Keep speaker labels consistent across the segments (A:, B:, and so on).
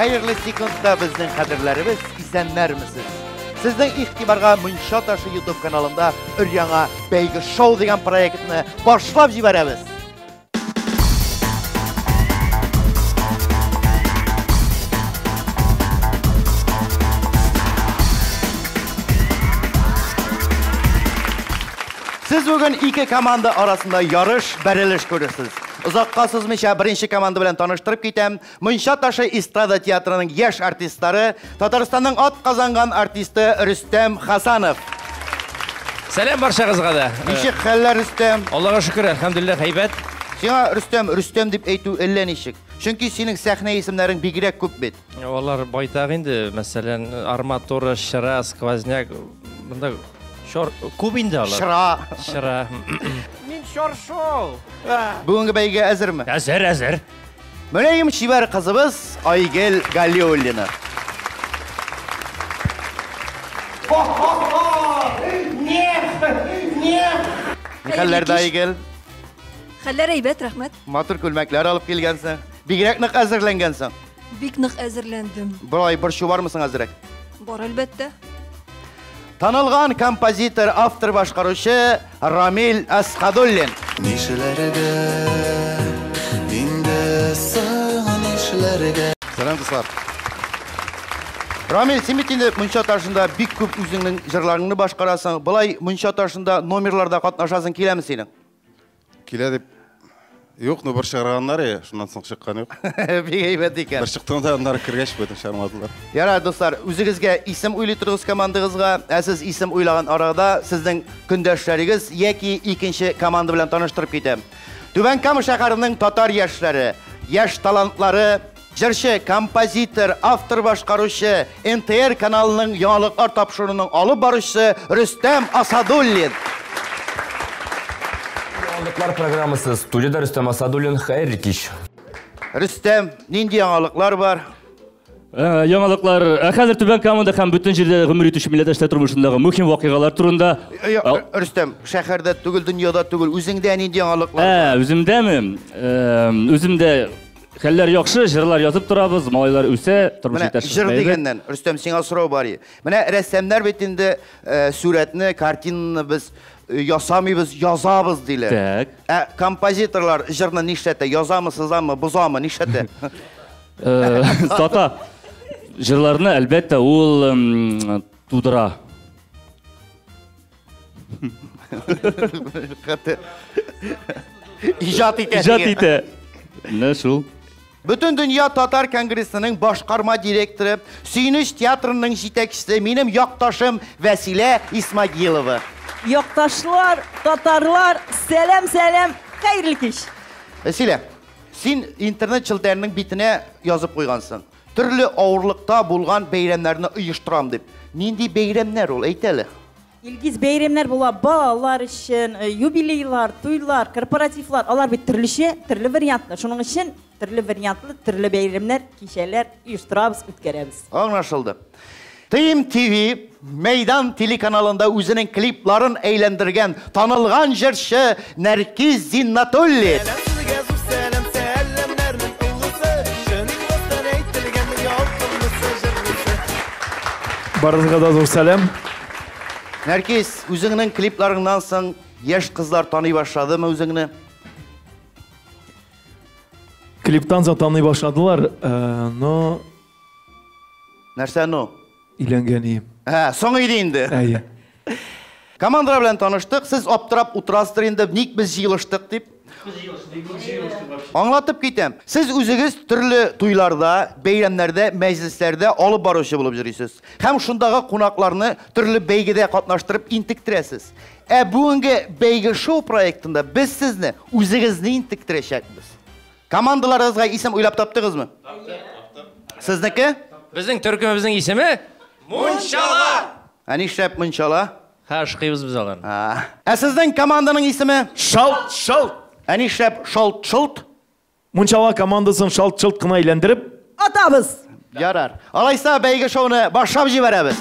A: Хәерле секундта безнең кадерләребез, исәннәрмесез? Сезнең игътибарга Мунча ташы YouTube каналында өр-яңа бәйге шоу дигән проектны башлап җибәрәбез. Сез бүген ике команда арасында ярыш, бәрелеш күрерсез. Озакка сузмыйча беренче команда белән таныштырып китәм. Мунча ташы эстрада театрының яшь артистлары, Татарстанның ат казанган артисты Рөстәм Хасанов.
B: Сәлам баршагызга да.
A: Ничек хәлләр, Рөстәм?
B: Аллага шөкер, әлхәмдүлилләһ, әйбәт.
A: Сиңа Рөстәм, Рөстәм дип әйтү әллә ничек. Чөнки синең сәхнә исемнәрең бигрәк күп бит.
B: Алар байтак инде, мәсәлән, арматура, чыра, сквозняк. Монда чор күп инде алар.
A: Чыра.
B: Чыра.
C: Мин чаршау.
A: Бүгенге бәйгегә әзерме?
B: Әзер, әзер.
A: Мөлаем чибәр кызыбыз Айгел Галиуллина. Хәлләрдә, Айгел?
D: Хәлләр әйбәт, рәхмәт.
A: Матур күлмәкләр алып килгәнсең. Бигрәк нык әзерләнгәнсең.
D: Бик нык әзерләндем.
A: Болай борчу бармы соң әзрәк?
D: Бар, әлбәттә.
A: Танылган композитор, автор, башкаручы Рамил Асхадуллин.
E: Нишләргә инде соң, нишләргә?
A: Сәлам, дуслар. Рамил, син бит инде Мунча ташында бик күп үзеңнең җырларыңны башкарасың. Болай Мунча ташында номерларда катнашасың киләме синең?
F: Килә дип. Юк, ну бер чыгарганнар, шуннан соң чыккан юк.
A: Бик әйбәт икән.
F: Бер чыктым да, аннары кергәч бөтен чыгармадылар.
A: Ярар, дуслар, үзегезгә исем уйлый торыгыз командагызга. Ә сез исем уйлаган арада сезнең көндәшләрегез яки икенче команда белән таныштырып китәм. Түбән Кама шәһәренең татар яшьләре, яшь талантлары, җырчы, композитор, автор, башкаручы, НТР каналының яңалыклар тапшыруының алып баручысы Рөстәм Асадуллин.
G: Яңалыклар программасы, студияда Рөстәм Асадуллин, хәерле кич.
A: Рөстәм, нинди яңалыклар бар?
H: Яңалыклар, хәзер Түбән Камада һәм бөтен җирдә гомер итүче милләттәшләр тормышындагы мөһим вакыйгалар турында.
A: Рөстәм, шәһәрдә түгел, дөньяда түгел, үзеңдә нинди яңалыклар бар?
H: Үземдәме? Үземдә хәлләр яхшы, җырлар язып торабыз, малайлар үсә, тормыш
A: Менә
H: иптәшебез
A: җыр
H: бәйле.
A: дигәннән, Рөстәм, сиңа сорау бар. Менә рәссамнар бит инде сүрәтне, картинаны без ясамыйбыз, язабыз диләр.
H: Так.
A: Ә композиторлар җырны нишләтә? Язамы, сызамы, бозамы, нишләтә?
H: Сата. Җырларны, әлбәттә, ул тудыра.
A: Иҗат итә.
H: Иҗат итә. Менә шул.
A: Бөтен дөнья татар конгрессының башкарма директоры, Сөенеч театрының җитәкчесе, минем якташым Вәсилә Исмагилова.
I: Якташлар, татарлар, сәлам, сәлам, хәерле кич.
A: Вәсилә, син интернет челтәренең битенә язып куйгансың. Төрле авырлыкта булган бәйрәмнәрне оештырам дип. Нинди бәйрәмнәр ул, әйт әле?
I: Илгиз, бәйрәмнәр була балалар өчен, юбилейлар, туйлар, корпоративлар. Алар бит төрлечә, төрле вариантлы. Шуның өчен төрле вариантлы, төрле бәйрәмнәр, кичәләр оештырабыз, үткәрәбез.
A: Аңлашылды. Team TV Мәйдан телеканалында үзенең клипларын әйләндергән танылган җырчы Нәркиз Зиннатуллин.
E: Сәлам сезгә зур сәлам, сәламнәрнең олысы, чын ихластан әйтелгән ялкынлысы, җырлысы.
J: Барыгызга да зур сәлам.
A: Нәркиз, үзеңнең клипларыңнан соң яшь кызлар таный башладымы үзеңне?
J: Клиптан соң таный башладылар, но
A: Нәрсә ну?
J: Өйләнгән идем.
A: Ә, соң иде инде.
J: Әйе.
A: Командалар белән таныштык, сез аптырап утырасыздыр инде, ник без җыелыштык дип. Аңлатып китәм. Сез үзегез төрле туйларда, бәйрәмнәрдә, мәҗлесләрдә алып баручы булып йөрисез. Һәм шундагы кунакларны төрле бәйгедә катнаштырып интектерәсез. Ә бүгенге бәйге шоу проектында без сезне үзегезне интектерәчәкбез. Командаларыгызга исем уйлап таптыгызмы? Таптык. Сезнеке?
B: Безнең төркемебезнең исеме Мунчала.
A: Ә нишләп Мунчала?
B: Ха, ышкыйбыз без аларны.
A: Ә сезнең команданың исеме?
J: Шалт, шалт.
A: Ә нишләп шалт, шалт?
J: Мунчала командасын шалт-шалт кына әйләндереп
I: атабыз.
A: Ярар. Алайса бәйге шоуны башлап җибәрәбез.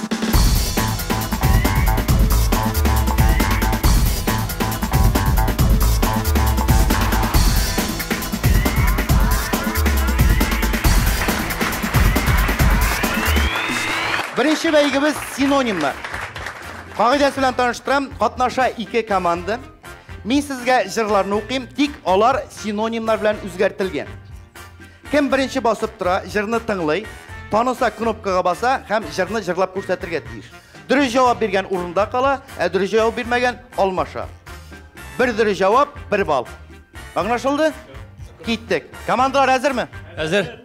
A: Беренче бәйгебез синонимнар. Кагыйдәсе белән таныштырам, катнаша ике команда. Мин сезгә җырларны укыйм, тик алар синонимнар белән үзгәртелгән. Кем беренче басып тора, җырны тыңлый, таныса кнопкага баса һәм җырны җырлап күрсәтергә тиеш. Дөрес җавап биргән урында кала, ә дөрес җавап бирмәгән алмаша. Бер дөрес җавап, бер балл. Аңлашылды? Киттек. Командалар әзерме?
B: Әзер.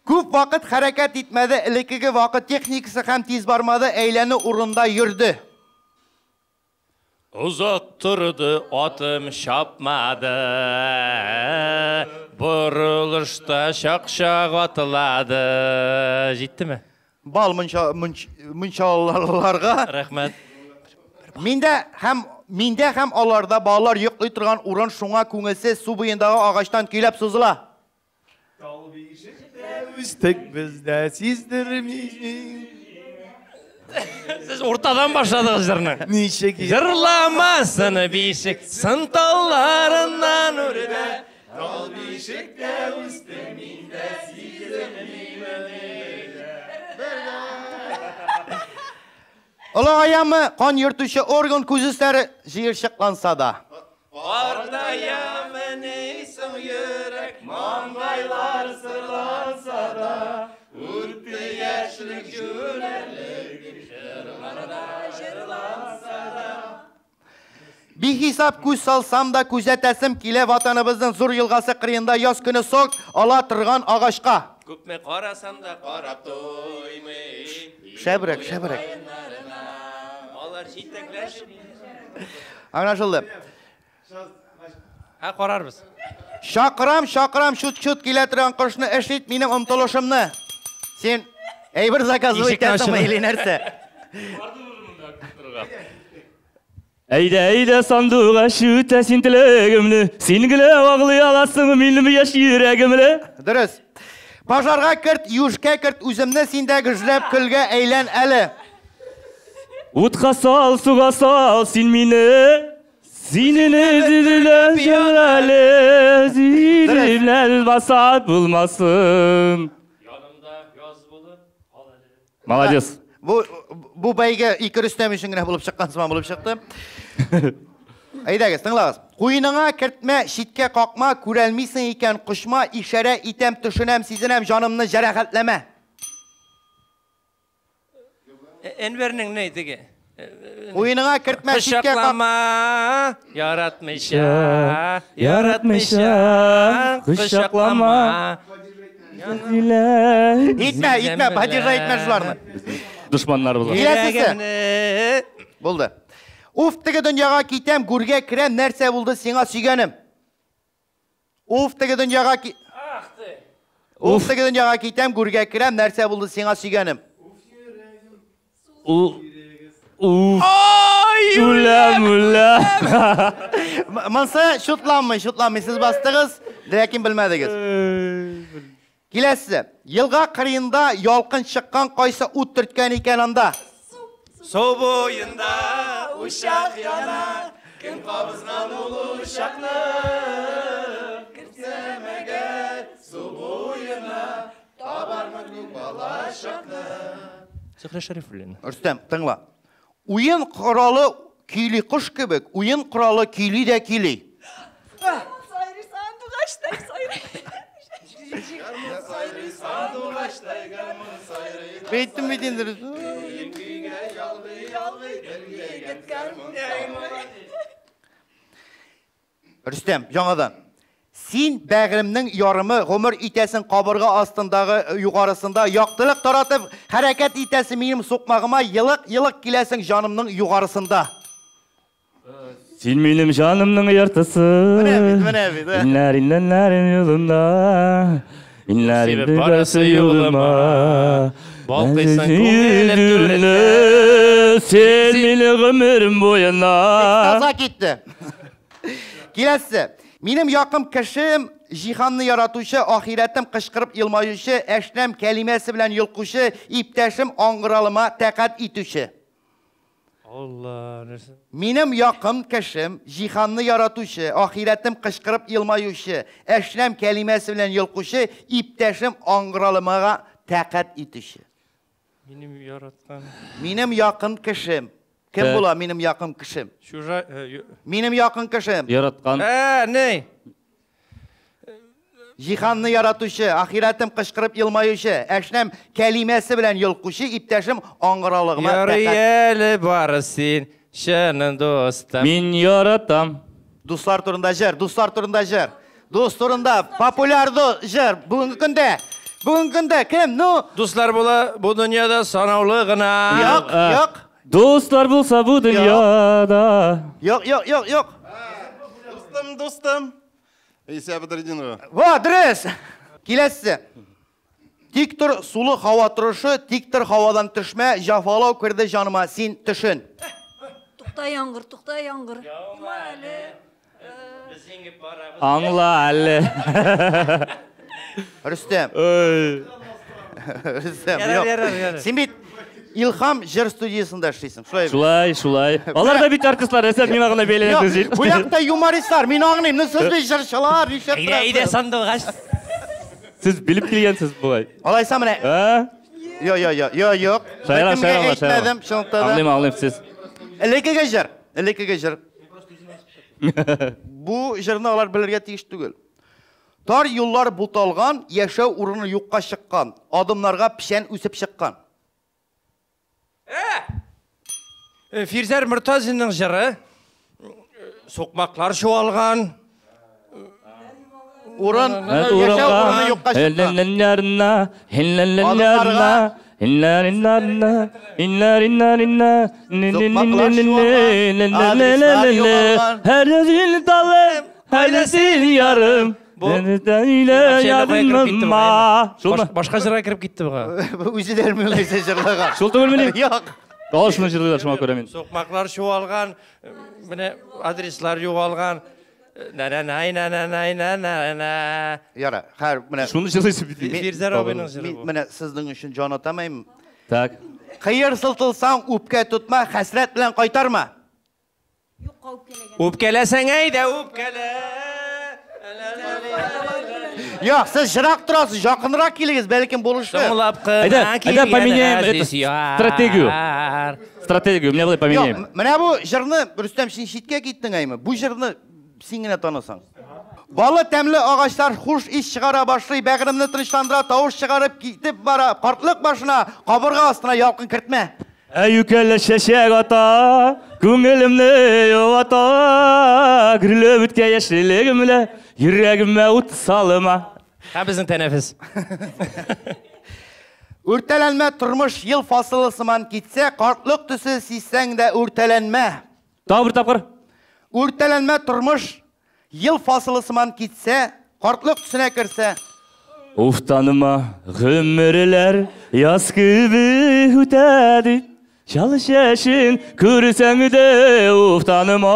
A: Күп вакыт хәрәкәт итмәде, элеккеге вакыт техникасы һәм тиз бармады, әйләнү урында йөрде.
B: Озак торды, атым чапмады. Борылышта чак-чак атлады. Җиттеме?
A: Бал мунча, мунч, мунчалыларга.
B: Рәхмәт.
A: Миндә һәм миндә һәм аларда балалар йоклый торган урын шуңа күңелсез су буендагы агачтан көйләп сузыла.
J: Тал бишектә үстек без дә сиздерми.
B: Сез уртадан башладыгыз җырны.
J: Ничек
B: Җырламасын бишек сын талларыннан үрдә.
E: Тал бишектә үстем мин дә сизенмимен.
A: Олыгаямы, кан йөртүче орган күз өсләре җыерчыкланса да.
B: Картаямыни соң йөрәк, маңгайлар сырланса да, үтте яшьлек җүләрлек дип җырларда җырланса да.
A: Бихисап күз салсам да күзәтәсем килә ватаныбызның зур елгасы кырыенда яз көне сок ала торган агачка.
B: Күпме карасам да карап туймый.
A: Шәбрәк, шәбрәк.
B: Алар җитәкләшеп.
A: Аңлашылды.
B: Ә карарбыз.
A: Чакырам, чакырам, чут-чут килә торган кошны эш ит минем омтылышымны. Син әйбер заказывать
B: Ишекне
A: итәсеңме
B: ачыгыз.
A: или нәрсә?
H: Әйдә, әйдә, сандугач, үтә син теләгемне. Син генә аңлый аласың минем яшь йөрәгемне.
A: Дөрес. Пожарга керт, юшкә керт үземне, син дә гөжләп көлгә әйлән әле.
H: Утка сал, суга сал, син мине. Синең өзүләр әле, синең басат булмасын.
B: Янымда яз булып кал әле.
H: Молодец.
A: Бу бәйге ике Рөстәм өчен генә булып чыккан сыман булып чыкты. Әйдәгез, тыңлагыз. Куеныңа кертмә, читкә какма, күрәлмисең икән, кочма, ишарә итәм, төшенәм, сизенәм, җанымны җәрәхәтләмә.
B: Энвернең ни теге?
A: Куеныңа кертмә, читкә какма.
B: Кочаклама, яратмыйча,
H: Яратмыйча, кочаклама.
A: Итмә, итмә, падежа итмә шуларны.
H: Дошманнарыбызга.
A: Киләсесе. Булды. Уф, теге дөньяга китәм, гүргә керәм, нәрсә булды сиңа сөйгәнем? Уф, теге дөньяга ки... Уф, теге дөньяга китәм, гүргә керәм, нәрсә булды сиңа сөйгәнем?
H: У Уф. Үләм, үләм.
A: Монсы чутланмый, чутланмый. Сез бастыгыз, ләкин белмәдегез. Киләсе. Елга кырыенда ялкын чыккан кайсы ут төрткән икән анда?
B: Су буенда учак яна, кем кабызган ул учакны? Керсәм әгәр су буена, табармын күк балачакны. Зөһрә Шәрифуллина.
A: Рөстәм, тыңла. Уен коралы көйли кош кебек, уен коралы көйли дә көйли.
D: Сайрый сандугачтай сайрый.
E: Сайрый сандугачтай гармун сайрый.
A: Әйттем бит инде.
E: Көйгә ялгый ялгый бер егет гармун сайрый.
A: Рөстәм, яңадан. Син бәгыремнең ярымы, гомер итәсең кабырга астындагы югарысында, яктылык таратып, хәрәкәт итәсең минем сукмагыма, елык-елык киләсең җанымның югарысында.
H: Син минем җанымның яртысы.
A: Менә бит, менә бит.
H: Иннәр, иннәр, юлымда. Иннәр,
B: Сибеп барасы юлыма. Балкыйсың күңелем түрендә.
H: Син минем гомерем буена.
A: Таза китте. Киләсе. Минем якын кешем, җиһанны яратучы, ахирәтем кычкырып елмаючы, әшнәм кәлимәсе белән йолкучы, иптәшем аңгыралыма тәкать итүче.
B: Алла, нәрсә?
A: Минем якын кешем, җиһанны яратучы, ахирәтем кычкырып елмаючы, әшнәм кәлимәсе белән йолкучы, иптәшем аңгыралымага тәкать итүче.
B: Минем яраткан.
A: Минем якын кешем. Кем була минем якын кешем?
B: Чужа.
A: Минем якын кешем.
H: Яраткан.
B: Ә, ни?
A: Җиһанны яратучы, ахирәтем кычкырып елмаючы, әшнәм кәлимәсе белән йолкучы иптәшем аңгыралыгыма
B: Ярый әле бары син, чын дустым.
H: Мин яратам.
A: Дуслар турында җыр, дуслар турында җыр. Дус турында популяр җыр бүгенге көндә. Бүгенге көндә кем? Ну,
B: Дуслар була бу дөньяда санаулы гына.
A: Юк, юк.
H: Дуслар булса бу дөньяда.
A: Юк, юк, юк, юк.
F: Дустым, дустым. Исә Бәдретдинова.
A: Во, дөрес. Киләсе. Тик тор, сулы һава торышы, тик тор һавадан төшмә, җафалау керде җаныма, син төшен.
D: Тукта яңгыр, тукта яңгыр. Има әле.
H: Аңла әле.
A: Рөстәм. Рөстәм,
B: Ярар,
A: юк.
B: ярар, ярар.
A: Син бит Илһам җыр студиясендә эшлисең, шулай бит?
H: Шулай, шулай. Алар да бит артистлар, рәсәм миңа гына бәйләнәсез.
A: Юк, бу якта юмористлар, мин аңлыйм, ну сез бит җырчылар, нишләп
B: Әйдә, әйдә, сандугач.
H: Сез белеп килгәнсез бугай.
A: Алайса менә.
H: Ә?
A: Йо, йо, йо, йо, юк.
H: Шаяра,
A: Беркемгә
H: шаяра,
A: әйтмәдем, чынлыкта да.
H: Аңлыйм, аңлыйм сез.
A: Элеккеге җыр, элеккеге җыр. Бу җырны алар белергә тиеш түгел. Тар юллар буталган, яшәү урыны юкка чыккан, адымнарга печән үсеп чыккан.
B: Фирзәр Мортазинның җыры. Сукмаклар чуалган.
A: Урын, яшәү урыны юкка чыккан.
H: Her dalım, her yarım.
B: Башка җырга кереп китте буга.
A: Үзе дә белми җырлаган.
H: Шул түгелмени?
A: Юк.
H: Ал шуны җырлыйлар, шуңа күрә мин.
B: Сукмаклар чуалган, менә адреслар югалган. На-на-най, на-на-най, на-на-на.
A: Яра, хәр, менә.
H: Шуны җырлыйсың бит.
B: Фирзәр абыйның җыры
A: Мин
B: бу.
A: менә сезнең өчен җан атамыйм.
H: Так.
A: Кыер сылтылсаң, үпкә тотма, хәсрәт белән кайтарма.
B: Үпкәләсәң әйдә, үпкәлә.
A: Юк, сез җырак торасыз, якынрак килегез, бәлкем булышыр.
B: Соңлап кына
H: Әйдә, әйдә поменяем эту стратегию. Стратегию, менә болай поменяем.
A: Юк, менә бу җырны, Рөстәм, син читкә киттең әйме? Бу җырны син генә танысаң. Балы тәмле агачлар хуш ис чыгара башлый, бәгыремне тынычландыра, тавыш чыгарып китеп бара, картлык башына, кабырга астына ялкын кертмә.
H: Әюкәле чәчәк ата, күңелемне юата, гөрләп үткән яшьлегемле, йөрәгемә ут салыма.
B: Һәм безнең тәнәфес.
A: Үртәләнмә тормыш ел фасылы сыман китсә, картлык төсе сизсәң дә үртәләнмә.
H: Тагы бер тапкыр.
A: Үртәләнмә тормыш ел фасылы сыман китсә, картлык төсенә керсә.
H: Уфтаныма гомерләр яз кебек үтә дип, Чал чәчен күрсәң дә уфтаныма.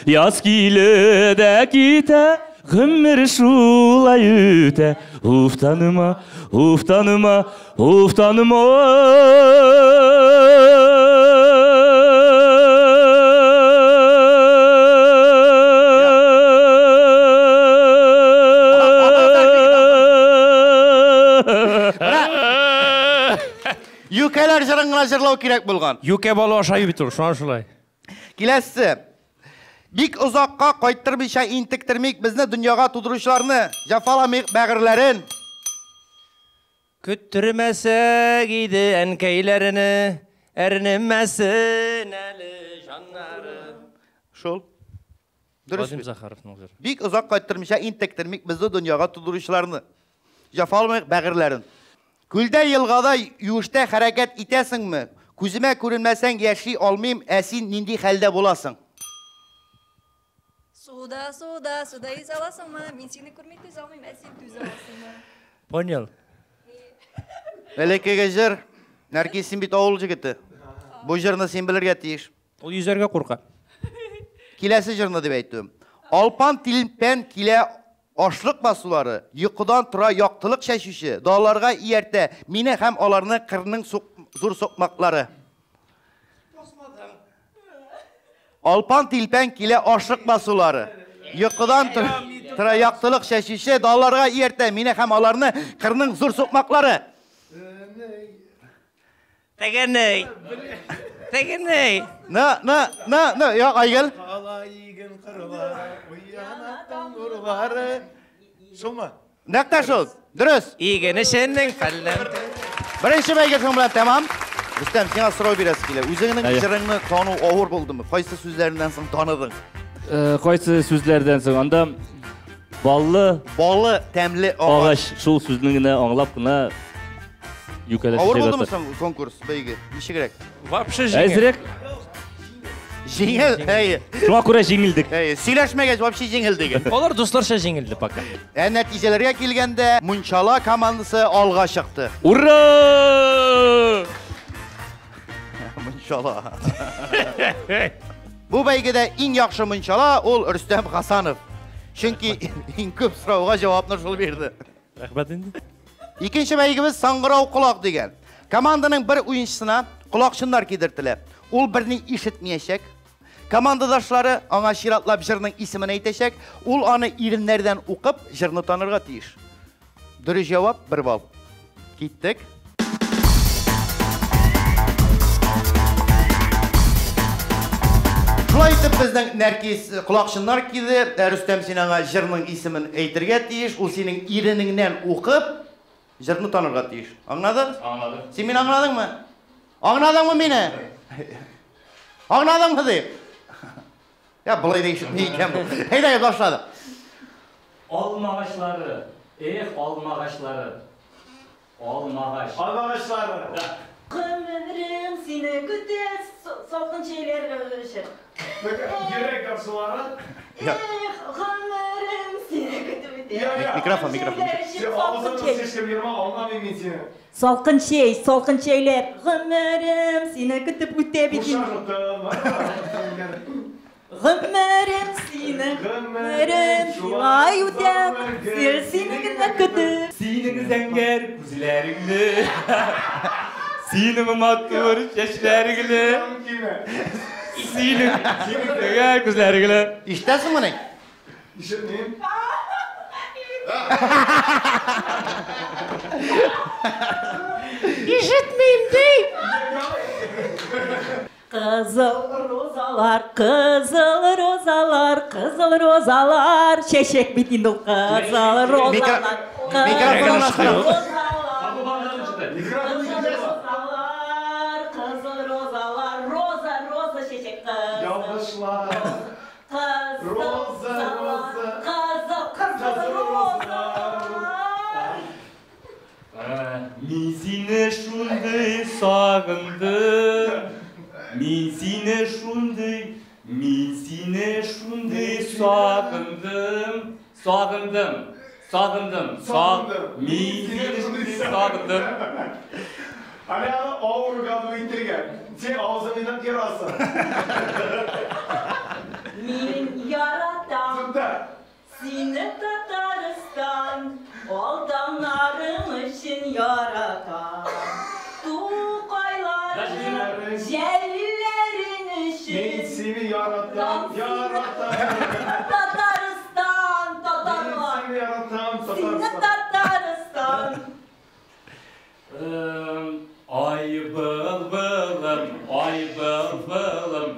H: Яз килә дә китә, гомер шулай үтә. Уфтаныма, уфтаныма, уфтаныма.
A: Юкәләр җырын гына җырлау кирәк булган.
B: Юкә балы ашай бит ул, шуңа шулай.
A: Киләсе. Бик озакка кайттырмыйча интектермик безне дөньяга тудыручыларны, җафаламыйк бәгырьләрен.
B: Көттермәсәк иде әнкәйләрне, әрнемәсен әле җаннары.
A: Шул. Дөрес
B: Вадим
A: бит.
B: Захаровның җыры.
A: Бик озак кайттырмыйча интектермик безне дөньяга тудыручыларны, җафаламыйк бәгырьләрен. Күлдә, елгада, юештә хәрәкәт итәсеңме? Күземә күренмәсәң яши алмыйм, ә син нинди хәлдә буласың?
D: Суда, суда, суда йөзә аласыңмы? Мин сине күрми түзә алмыйм, ә син түзә аласыңмы?
B: Понял.
A: Элеккеге җыр. Нәркиз, син бит авыл җегете. Бу җырны син белергә тиеш.
B: Ул йөзәргә курка.
A: Киләсе җырны дип әйтүем. Алпан тилпән килә ашлык басулары, йокыдан тора яктылык чәчүче, далаларга ияртә мине һәм аларны кырның зур сукмаклары. Алпан тилпән килә ашлык басулары, йокыдан тора яктылык чәчүче, далаларга ияртә мине һәм аларны кырның зур сукмаклары.
B: Тегеней. Тегеней.
A: На, на, на, на, юк, Айгөл.
J: Кала иген кырлары, уяна таң нурлары. Шулмы?
A: Нәкъ тә шул. Дөрес.
B: Иген эшенең фәллән.
A: Беренче бәйге шуның белән тәмам. Рөстәм, сиңа сорау бирәсе килә. Үзеңнең җырыңны тану авыр булдымы? Кайсы сүзләреннән соң таныдың?
H: Кайсы сүзләрдән соң? Анда баллы,
A: Балы, тәмле агач.
H: агач, шул сүзне генә аңлап кына юкәләп
A: Авыр булдымы соң конкурс, бәйге? Ничегрәк?
B: Вообще җиңел.
H: Әзрәк.
A: Җиңел, әйе.
H: Шуңа күрә җиңелдек.
A: Әйе, сөйләшмәгәч вообще җиңел диген.
B: Алар дусларча җиңелде пока.
A: Ә нәтиҗәләргә килгәндә, Мунчала командасы алга чыкты.
H: Ура!
A: Мунчала. Бу бәйгедә иң яхшы мунчала ул Рөстәм Хасанов. Чөнки иң күп сорауга җавапны шул бирде.
B: Рәхмәт инде.
A: Икенче бәйгебез саңгырау колак дигән. Команданың бер уенчысына колакчыннар кидертелә. Ул берни ишетмәячәк. Командадашлары аңа чиратлап җырның исемен әйтәчәк. Ул аны иреннәрдән укып, җырны танырга тиеш. Дөрес җавап 1 балл. Киттек. Шулай итеп безнең Нәркис колакчыннар киде. Рөстәм, син аңа җырның исемен әйтергә тиеш. Ул синең иренеңнән укып, җырны танырга тиеш. Аңладың?
H: Аңладым.
A: Син мине аңладыңмы? Аңладыңмы мине? Аңладыңмы дип? Я болай да ишетми икән бу. Әйдә, башладык.
H: Алмагачлары, эх, алмагачлары. Алмагач.
J: Алмагачлары.
I: Гомерем сине көтә, салкын чәйләр эчеп.
J: Йөрәк ярсулары.
I: Эх, гомерем сине көтеп үтә.
A: Микрофон, микрофон.
J: Син авызыңны чишеп йөрмә, аңламыйм мин сине.
I: Салкын чәй, салкын чәйләр. Гомерем сине көтеп үтә бит инде. Гомерем сине, гомерем шулай үтә, сил сине генә көтеп.
H: Синең зәңгәр күзләреңне, синең матур чәчләреңне, синең зәңгәр күзләреңне.
A: Ишетәсеңме ни?
J: Ишетмим.
I: Ишетмим ди. Кызыл розалар, кызыл розалар, кызыл розалар. Чәчәк бит инде ул кызыл розалар.
A: Микрофон
I: Розалар, кызыл розалар, роза, роза чәчәк кызыл.
J: Ялгышлар.
I: Кызыл
J: Роза, роза.
I: Кызыл, кызыл розалар.
H: Мин сине шундый сагындым. Мин сине шундый, мин сине шундый сагындым. Сагындым, сагындым, саг. Мин сине шундый сагындым.
J: Әле аны авыр гаду итергән. Син авызыңнан ярасың.
I: Мин яратам сине, Татарстан, алданнарың өчен яратам. Тукайларың, Җәлилләрең өчен.
J: Мин сине яратам, яратам.
I: Татарстан, татарлар.
J: Мин сине яратам,
I: Сине
J: Татарстан.
I: Татарстан.
H: Ай былбылым, ай былбылым.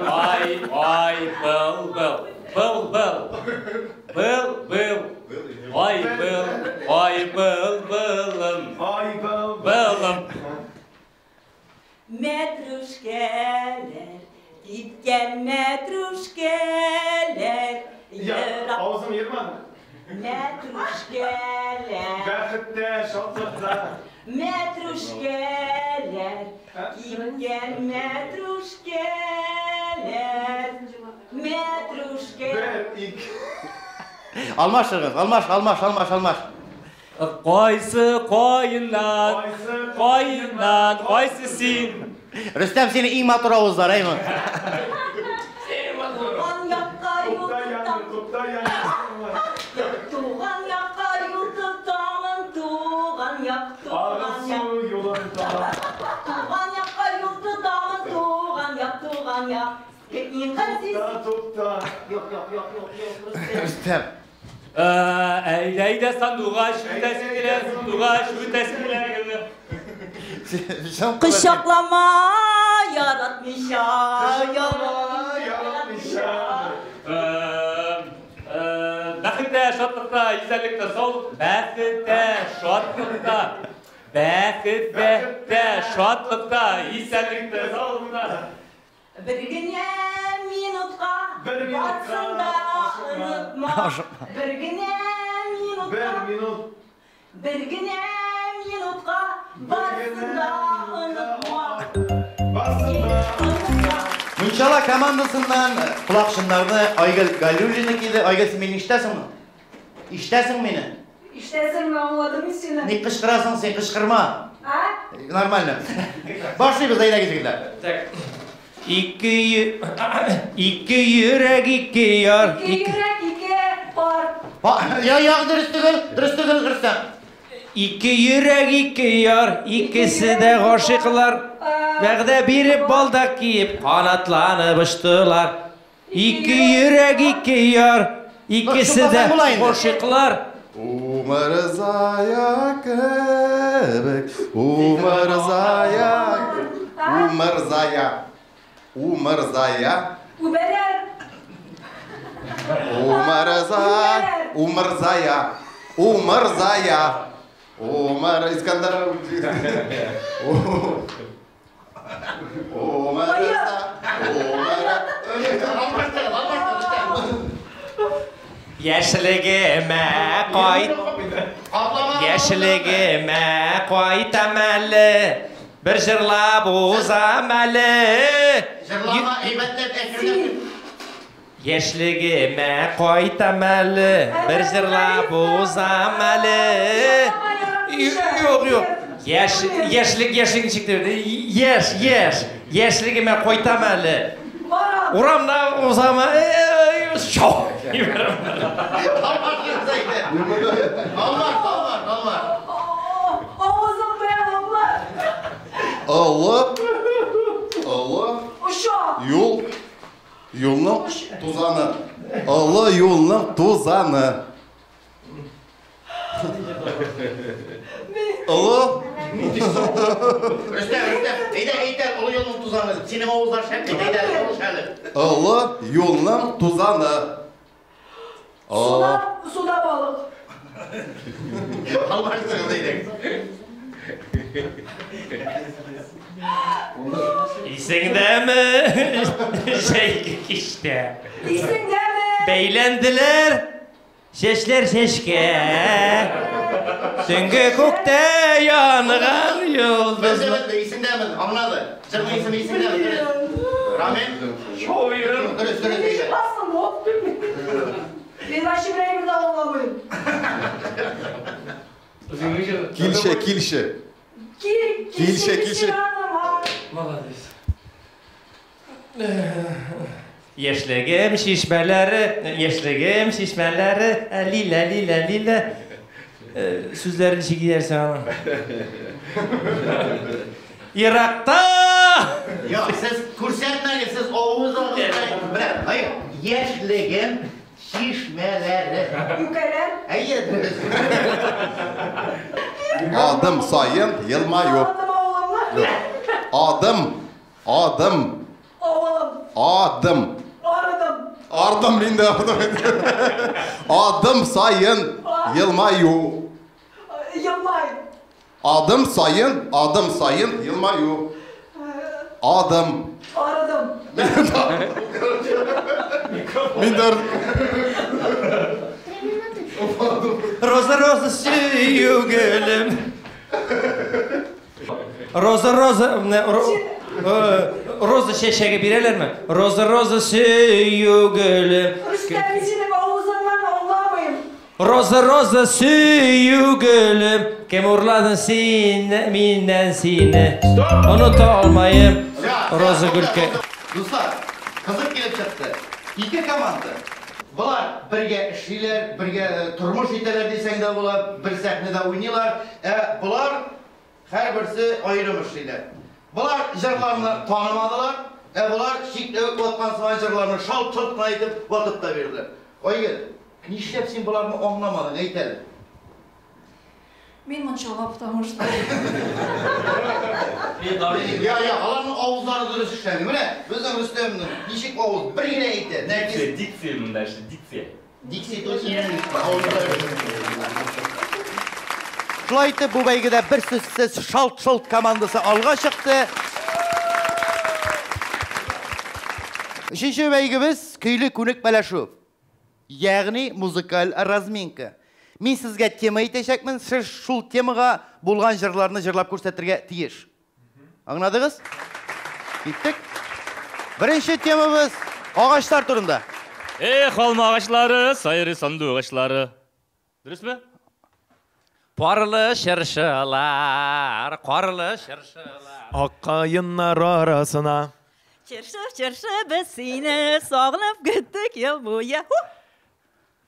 H: Ай, ай былбыл, былбыл. Был, был. Ай был, ай былбылым.
J: Ай был,
H: былым.
I: Мәтрүшкәләр, кипкән мәтрүшкәләр.
J: Я, авызым ермады.
I: Мәтрүшкәләр.
J: Бәхеттә, шатлыкта.
I: Мәтрүшкәләр, кипкән мәтрүшкәләр. Мәтрүшкә.
J: Бер, ике.
A: Алмашыгыз, алмаш, алмаш, алмаш, алмаш.
H: Кайсы каеннан, каеннан, кайсы син?
A: Рөстәм, синең иң матур авызлар, әйме?
I: Туган якка юл тотам. Туган якка юл тотамын, туган як, туган як. Туган якка юл тотамын, туган як, туган як. Иң газиз.
J: Тукта.
I: Юк, юк, юк, юк, юк, Рөстәм.
A: Рөстәм.
H: Әйдә, әйдә, сандугач, үтәсең килә, сандугач, үтәсең килә.
I: Кочаклама, яратмыйча, яратмыйча.
H: Бәхеттә, шатлыкта, исәнлектә, саулык. Бәхеттә, шатлыкта. Бәхеттә, шатлыкта, исәнлектә, саулыкта.
I: Бер генә минутка барсын да онытма. Бер генә минутка.
J: Бер минут.
I: Бер генә минутка барсын да онытма.
J: Барсын да.
A: Мунчала командасыннан колакчыннарны Айгөл Галиуллина киде. Айгөл, син мине ишетәсеңме? Ишетәсең мине?
D: Ишетәсеңме, аңладым мин сине.
A: Ник кычкырасың син? Кычкырма.
D: А?
A: Нормально. Башлыйбыз, әйдәгез, егетләр.
B: Так. Ике ике йөрәк, ике яр.
D: Ике йөрәк, ике пар.
A: Я, я, дөрес түгел, дөрес түгел, Рөстәм.
B: Ике йөрәк, ике яр, икесе дә гашыйклар. Вәгъдә биреп, балдак киеп, канатланып очтылар. Ике йөрәк, ике яр, икесе дә гашыйклар.
F: Умырзая кебек, умырзая, умырзая, умырзая,
D: Үбәләр.
F: умырзая, умырзая, умырзая, умыр, Искандер, умырза, умыр.
B: Яшьлегемә кайт, яшьлегемә кайтам әле, бер җырлап узам әле.
A: Җырлама, әйбәтләп, әкренләп.
B: Яшьлегемә кайтам әле, бер җырлап узам әле. Юк, юк. Яшь, яшьлек, яшьлек ничек дип? Яшь, яшь. Яшьлегемә кайтам әле. Урамда узам, шау.
A: Алмар, алмар, алмар.
D: Авызың белән аңла.
F: Олы, олы,
D: Оча.
F: юл, юлның тузаны. Олы юлның тузаны. Олы.
A: Рөстәм, Рөстәм, әйдә, әйдә, олы юлның тузаны. Синең авызлар шәп, әйдә, әйдә,
F: Олы юлның тузаны.
D: Суда, суда балык.
A: Алмаштырыгыз, әйдәгез.
B: Исеңдәме? Җәйге кичтә.
D: Исеңдәме?
B: Бәйләнделәр. Чәчләр чәчкә. Төнге күктә янган йолдызлар.
A: Исеңдәме? Аңлады. Җырның исеме исеңдәме? Дөрес. Рамил? Дөрес, дөрес.
D: Ничек басың, оп. Мин вообще бер әйбер дә аңламыйм.
F: Килше, килше.
D: Кил,
F: Килше, килше.
B: Молодец. Яшьлегем чишмәләре, яшьлегем чишмәләре, лилә, лилә, лилә. Сүзләрен ничек киярсең аның? Еракта!
A: Юк, сез күрсәтмәгез, сез авызыгыз белән. Менә, әй, яшьлегем чишмәләре.
D: Юкәләр.
A: Әйе, дөрес.
F: Адым саен елмаю.
D: Адым авылымны.
F: Адым, адым,
D: Авылым.
F: адым.
D: Арыдым.
F: Ардым мин дә ардым. Адым саен елмаю.
D: Елмай.
F: Адым саен, адым саен елмаю. Адым.
D: Арыдым.
F: Мин дә
B: Роза, роза, сөю гөлем. Роза, роза, роза чәчәге бирәләрме? Роза, роза, сөю гөлем.
D: Рөстәм, мин синең авызыңнан аңламыйм.
B: Роза, роза, сөю гөлем. Кем урладың син, миннән сине? Оныта алмыйм. Роза гөлкә.
A: Дуслар, кызык килеп чыкты. Ике команда. Болар бергә эшлиләр, бергә тормыш итәләр дисәң дә була, бер сәхнәдә уйныйлар. Ә болар һәрберсе аерым эшлиләр. Болар җырларны танымадылар, ә болар чикләвек ваткан сыман җырларны шалт-шалт кына итеп ватып та бирделәр. Айгөл, Нишләп син боларны аңламадың, әйт әле.
D: Мин мунчала, потому что.
A: Я, я, аларның авызлары дөрес эшләми. Менә безнең Рөстәмнең ничек авыз бер генә әйтә. Нәркиз.
H: Дикция монда эшли, дикция.
A: Дикция точно. Шулай итеп, бу бәйгедә бер сүзсез Шалт-шолт командасы алга чыкты. Өченче бәйгебез көйле күнекмәләшү. Ягъни музыкаль разминка. Мин сезгә тема әйтәчәкмен, сез шул темага булган җырларны җырлап күрсәтергә тиеш. Аңладыгыз? Киттек. Беренче темабыз агачлар турында.
H: Эх, алма агачлары, сайрый сандугачлары. Дөресме?
B: Парлы чыршылар, карлы чыршылар.
E: Ак каеннар арасына.
I: Чыршы, чыршы, без сине сагынып көттек ел буе. Ху!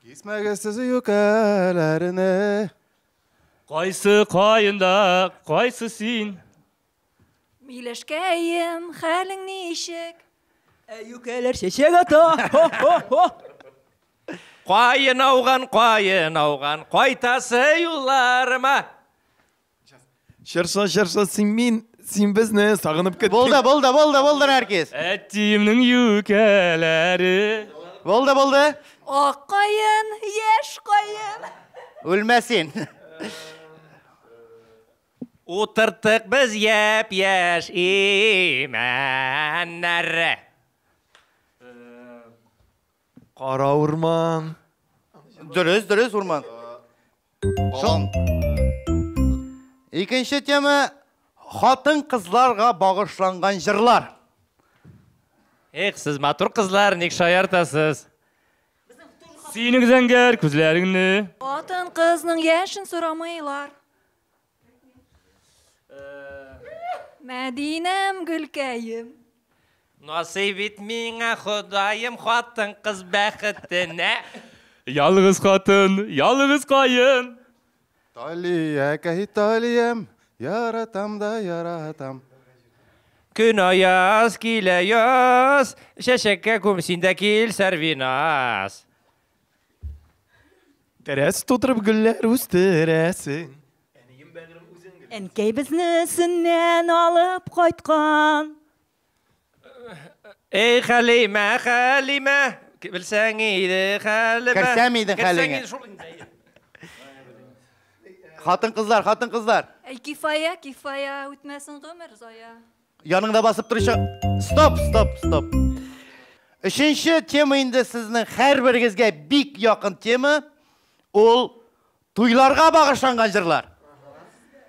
F: Кисмәгез сез юкәләрне.
H: Кайсы каенда, кайсы син?
D: Миләшкәем, хәлең ничек?
I: Ә юкәләр чәчәк ата. Хо-хо-хо.
B: Каен ауган, каен ауган, кайтасы юлларыма.
E: Чыршы, чыршы, син мин, син безне сагынып көттең.
A: Булды, булды, булды, булды, Нәркиз.
H: Әтиемнең юкәләре.
A: Булды, булды.
D: Ак каен, яшь каен.
A: Үлмә син.
B: Утырттык без япь-яшь имәннәр.
E: Кара урман.
A: Дөрес, дөрес, урман.
F: Балан.
A: Икенче тема хатын-кызларга багышланган җырлар.
B: Эх, сез матур кызлар, ник шаяртасыз?
H: Синең зәңгәр күзләреңне.
D: Хатын кызның яшен сорамыйлар. Мәдинәм, гөлкәем.
B: Насыйп ит миңа Ходаем хатын-кыз бәхетенә.
H: Ялгыз хатын, ялгыз каен.
F: Талия, кәй талиям, яратам да яратам.
B: Көн аяз, килә яз, чәчәккә күм син дә кил, Сәрвиназ.
E: Тәрәз тутырып гөлләр үстерәсең.
I: Әнкәй безне сөннән алып кайткан.
B: Эй, Хәлимә, Хәлимә, белсәң иде хәлемә.
A: Керсәм идең
B: Керсәң
A: хәлеңә.
B: иде шул инде.
A: Хатын-кызлар, хатын-кызлар.
D: Әй, кифая, кифая, үтмәсен гомер зая.
A: Яныңда басып торучы. Стоп, стоп, стоп. Өченче тема инде сезнең һәрберегезгә бик якын тема. Ул туйларга багышланган җырлар.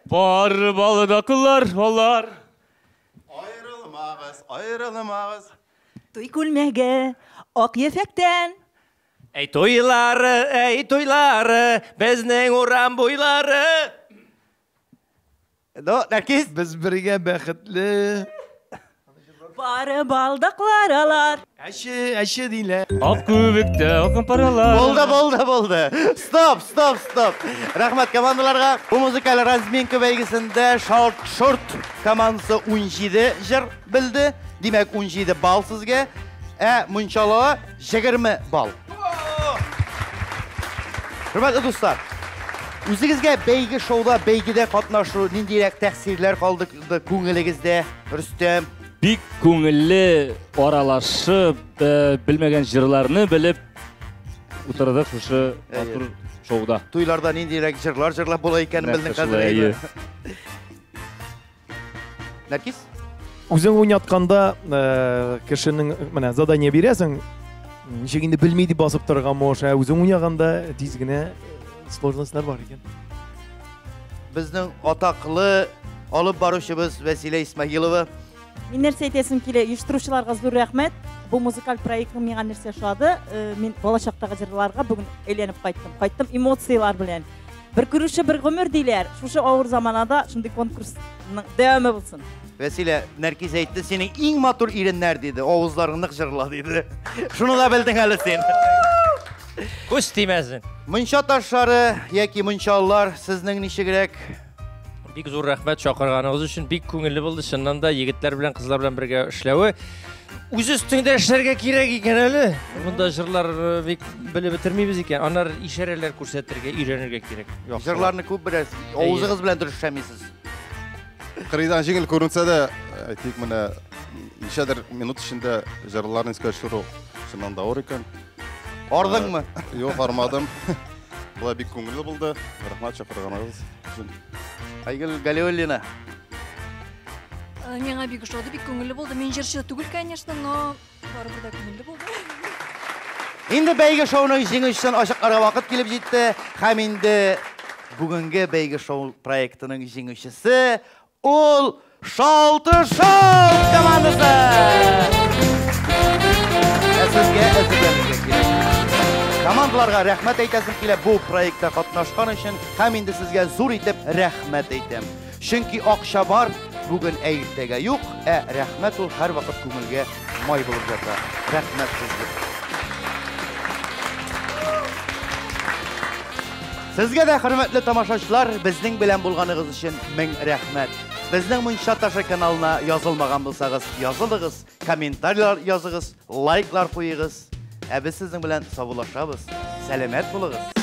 H: Бар балдаклар, алар.
F: Аерылмагыз, аерылмагыз.
I: Туй күлмәге ак ефәктән.
B: Әй туйлары, әй туйлары, безнең урам буйлары.
A: Да, Нәркиз?
E: Без бергә бәхетле.
I: Бары балдаклар алар.
E: Әче, әче диләр.
H: Ак күбектә аккан паралар.
A: Булды, булды, булды. Стоп, стоп, стоп. Рәхмәт командаларга. Бу музыкаль разминка бәйгесендә Шорт Шорт командасы 17 җыр белде. Димәк, 17 балл сезгә. Ә Мунчала 20 балл. Хөрмәтле дуслар, үзегезгә бәйге шоуда, бәйгедә катнашу ниндирәк тәэсирләр калды күңелегездә, Рөстәм?
H: Бик күңелле аралашып, белмәгән җырларны белеп утырдык шушы матур шоуда.
A: Туйларда ниндирәк җырлар җырлап була икәнен
H: Нәкъ
A: белдең
H: шулай,
A: хәзер.
H: әйе.
A: Нәркиз?
E: Үзең уйнатканда кешенең менә задание бирәсең, ничек инде белми дип басып торырга можешь, ә үзең уйнаганда тиз генә сложностьлар бар икән.
A: Безнең атаклы алып баручыбыз Вәсилә Исмагилова.
I: Мин нәрсә әйтәсем килә, оештыручыларга зур рәхмәт. Бу музыкаль проектның миңа нәрсә ошады? Мин балачактагы җырларга бүген әйләнеп кайттым. Кайттым эмоциялар белән. Бер күрүче бер гомер диләр. Шушы авыр заманада шундый конкурсның дәвамы булсын.
A: Вәсилә, Нәркиз әйтте, синең иң матур иреннәр диде, авызларың нык җырла диде. Шуны да белдең әле син.
B: Күз тимәсен.
A: Мунча ташлары яки мунчалар сезнең ничегрәк?
B: Бик зур рәхмәт чакырганыгыз өчен, бик күңелле булды. Чыннан да егетләр белән, кызлар белән бергә эшләве. Үз өстеңдә эшләргә кирәк икән әле. Монда җырлар бик белеп бетермибез икән. Аннары ишарәләр күрсәтергә, өйрәнергә кирәк.
A: Җырларны күп беләсез, авызыгыз белән дөрес эшләмисез.
F: Кырыйдан җиңел күренсә дә, әйтик, менә ничәдер минут эчендә җырларны искә төшерү чыннан да авыр икән.
A: Ардыңмы?
F: Юк, армадым. Болай бик күңелле булды. Рәхмәт чакырганыгыз өчен.
A: Айгөл Галиуллина.
D: Миңа бик ошады, бик күңелле булды. Мин җырчы түгел, конечно, но барыбер дә күңелле булды.
A: Инде бәйге шоуның җиңүчесен ачыкларга вакыт килеп җитте. Һәм инде бүгенге бәйге шоу проектының җиңүчесе ул Шалты Шоу командасы! Ә сезгә әзерләнергә кирәк. Командаларга рәхмәт әйтәсем килә бу проектта катнашкан өчен һәм инде сезгә зур итеп рәхмәт әйтәм. Чөнки акча бар, бүген ә иртәгә юк, ә рәхмәт ул һәрвакыт күңелгә май булып ята. Рәхмәт сезгә. Сезгә дә, хөрмәтле тамашачылар, безнең белән булганыгыз өчен мең рәхмәт. Безнең Мунча ташы каналына язылмаган булсагыз, язылыгыз, комментарийлар языгыз, лайклар куегыз. Ә без сезнең белән саубуллашабыз. Сәламәт булыгыз.